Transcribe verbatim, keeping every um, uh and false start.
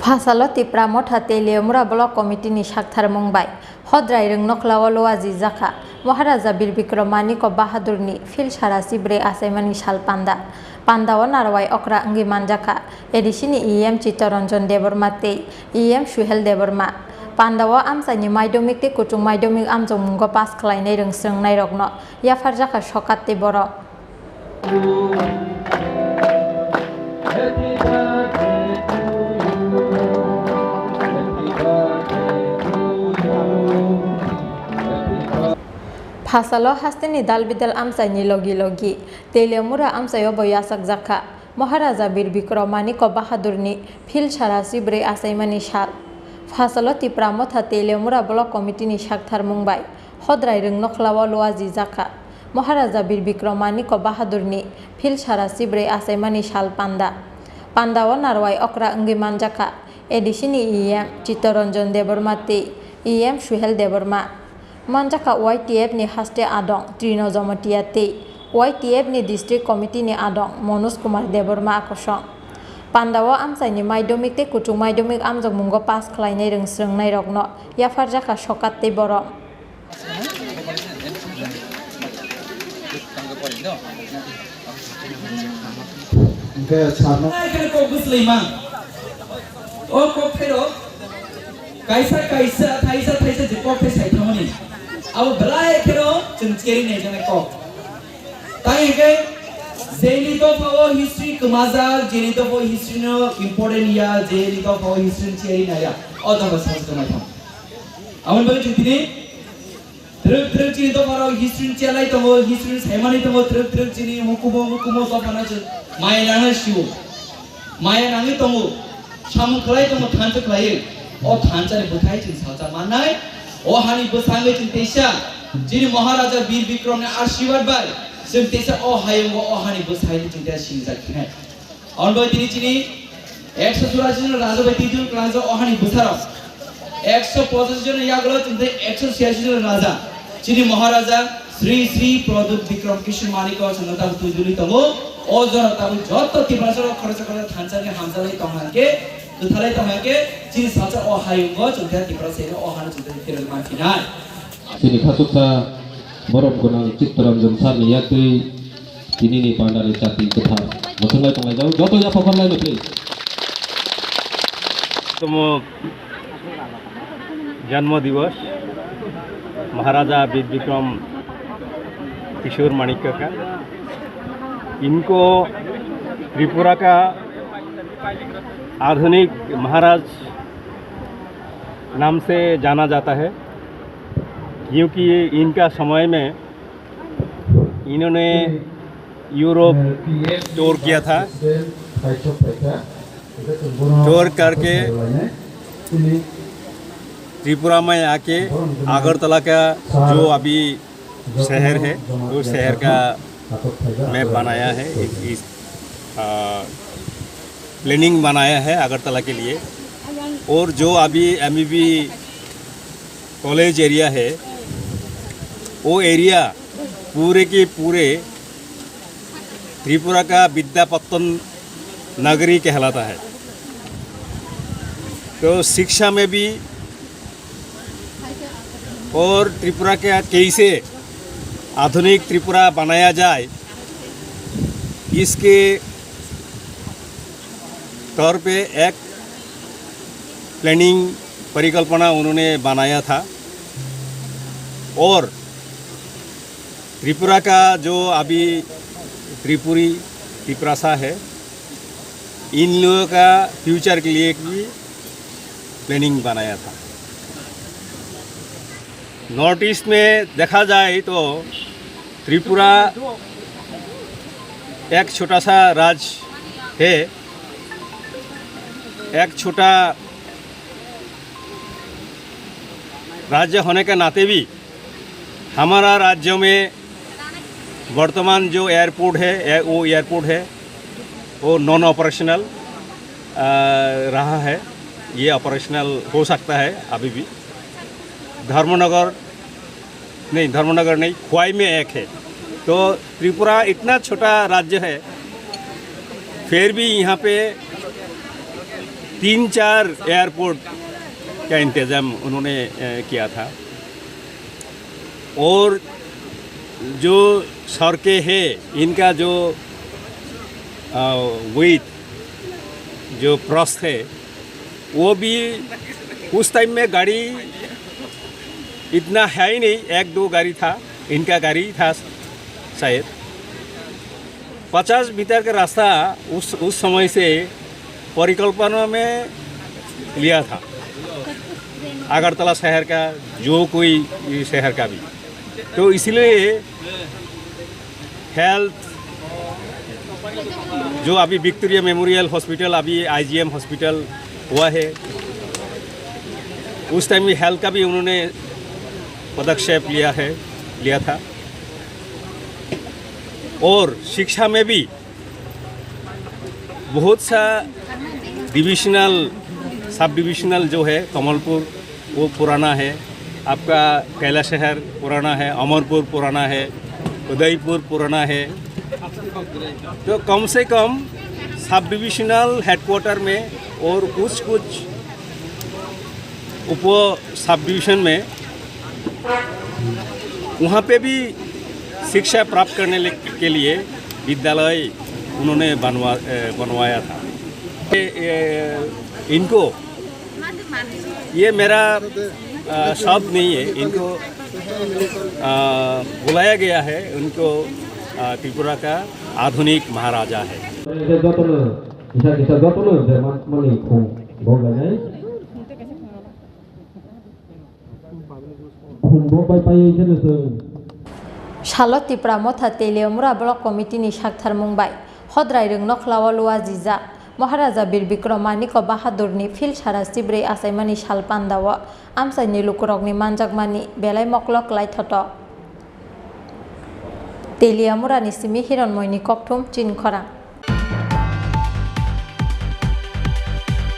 Phasalo Tipra Motha Teliamura Block Committee ni saktharmung bai Hodrai Rwngnokhlao luajijakha. Maharaja Bir Bikram Maniko Bahadurni Phil Sarasi bwrwi achaimani sal panda. Pandao narwai okra wngwi manjakha A D C ni E M Chittaranjan Debbarma tei E M Suhel Debbarma. Pandao amchaini maidumik tei kuchuk maidumik amjokmungo pass khlainai rwngsrwngnairokno yapharjakha sokat tei borok. Phasalo hasteni dal bidal amchaini logi logi Teliamura amchaio bo yachakjakha. Maharaja Bir Bikram Maniko Bahadurni Phil Sarasi bwrwi achaimani sal. Phasalo Tipra Motha Teliamura Block Committee ni saktharmung bai Hodrai Rwngnokhlao luajijakha. Maharaja Bir Bikram Maniko Bahadurni Phil Sarasi bwrwi achaimani sal panda. Pandao narwai okra wngwi manjakha A D C ni E M Chittaranjan Debbarma tei E M Suhel Debbarma. Manjakha Y T F ni haste adong Trino Jamatia tei Y T F ni District Committee ni adong Manoj Kumar Debbarma akosong. Pandao amchaini maidumik tei kuchuk maidumik amjokmungo pass khlainai rwngsrwngnairokno yapharjakha sokat tei borok. Hwnkhe sarno. Ekhane kok bwswlwi man. O kok phero kaisa kaisa thaisa thaisa je kok phai sai thangmani. Abo belai kheno chwng cheri nai jana kok. Tai hwnkhe jeni dopha o history kwmajak, jeni dopha o history no important ya, jeni dopha o history no cheri nai ya. O dopha sajak nai thang. Aboni bagwi chwng tini Twrwk twrwk chini dopharok history ni chelai tongo, history ni saimani tongo, twrwk twrwk chini hukumu hukumu dophano chwng maya nangwi sio. Maya nangwi tongo, samung khlai tongo, thansa khlaiwi. O thansa ni bwthai chwng salsa mannai, o hani bwsangwi chwng teisa chini Maharaja Bir Bikram ni ashirbad bai chwng teisa o hayungo o hani bwsai ni chwng teisa singjak khinai. Aboni bagwi tini chini ekso churashi jon raja bai twijwng kwlangjak o hani bwsarok. Ekso pochashi jon yagulo chwng tei ekso churashi jon raja. Chini Maharaja Sri Sri Pradyut Bikram Kishore Manikya chwngno tabuk twijlwi tongo. O jorao tabuk joto Tiprasarok khoroksa khoroksa thansa wngwi hamjalwi tongkha hwnkhe, kwthalai tongkha hwnkhe, chini salsa o hayungo chwng tei Tiprasa o hano chwng tei phirwi manphinai. Chini khasuksa borom gwnang Chittaranjan sir ni yaktwi tini ni panda ni chati kwthar mwthunglai tonglaijak. Joto yapha pharlaino please. तम जन्म दिवस महाराजा वीर विक्रम किशोर माणिक्य का। इनको त्रिपुरा का आधुनिक महाराज नाम से जाना जाता है, क्योंकि इनका समय में इन्होंने यूरोप टूर किया था। टूर करके त्रिपुरा में आके अगरतला का जो अभी शहर है, वो शहर का मैप बनाया है, इस, इस, आ, प्लानिंग बनाया है अगरतला के लिए। और जो अभी एमबीबी कॉलेज एरिया है, वो एरिया पूरे के पूरे त्रिपुरा का विद्यापत्तन नगरी कहलाता है। तो शिक्षा में भी और त्रिपुरा का कैसे आधुनिक त्रिपुरा बनाया जाए, इसके तौर पे एक प्लानिंग परिकल्पना उन्होंने बनाया था। और त्रिपुरा का जो अभी त्रिपुरी, तिपरासा है, इन लोगों का फ्यूचर के लिए भी प्लानिंग बनाया था। नॉर्थ ईस्ट में देखा जाए तो त्रिपुरा एक छोटा सा राज्य है, एक छोटा राज्य होने के नाते भी हमारा राज्य में वर्तमान जो एयरपोर्ट है, ए-, वो एयरपोर्ट है, वो नॉन ऑपरेशनल, अ, रहा है। ये ऑपरेशनल हो सकता है अभी भी। धर्मनगर नहीं, धर्मनगर नहीं, खोवाई में एक है। तो त्रिपुरा इतना छोटा राज्य है, फिर भी यहाँ पे तीन चार एयरपोर्ट का इंतज़ाम उन्होंने, अ, किया था। और जो सड़कें हैं, इनका जो, अ, विड्थ, जो प्रस्थ है, वो भी उस टाइम में गाड़ी इतना है ही नहीं, एक दो गाड़ी था, इनका गाड़ी था शायद। पचास मीटर का रास्ता उस, उस समय से परिकल्पना में लिया था, अगरतला शहर का, जो कोई शहर का भी। तो इसलिए हेल्थ, जो अभी विक्टोरिया मेमोरियल हॉस्पिटल, अभी आईजीएम हॉस्पिटल हुआ है, उस टाइम भी हेल्थ का भी उन्होंने पदक्षेप लिया है, लिया था। और शिक्षा में भी बहुत सा डिविजनल, सब डिविजनल जो है कमलपुर, वो पुराना है, आपका कैलाशहर पुराना है, अमरपुर पुराना है, उदयपुर पुराना है। तो कम से कम सब डिविजनल हेडक्वार्टर में और कुछ कुछ उप सब डिवीजन में, वहाँ पे भी शिक्षा प्राप्त करने ले-, के लिए विद्यालय उन्होंने बनवा-, ए, बनवाया था। ये, ये, इनको, ये मेरा, अ, शब्द नहीं है, इनको, अ, बुलाया गया है, उनको, अ, त्रिपुरा का आधुनिक महाराजा है। Kisa kisa jotono je manmani khum bo gainai. Khum bo pai pai khe no chwng. Salo Tipra Motha Teliamura Block Committee ni saktharmung bai hodrai rwngno khlawa lua jijak Maharaja Bir Bikram Maniko Bahadur ni phil sara chibrwi achaimani sal pandao amchaini lukurokni manjakmani belai mokolo kwlai thotok. Teliamura ni simi Hironmoini kokthum chini khorang.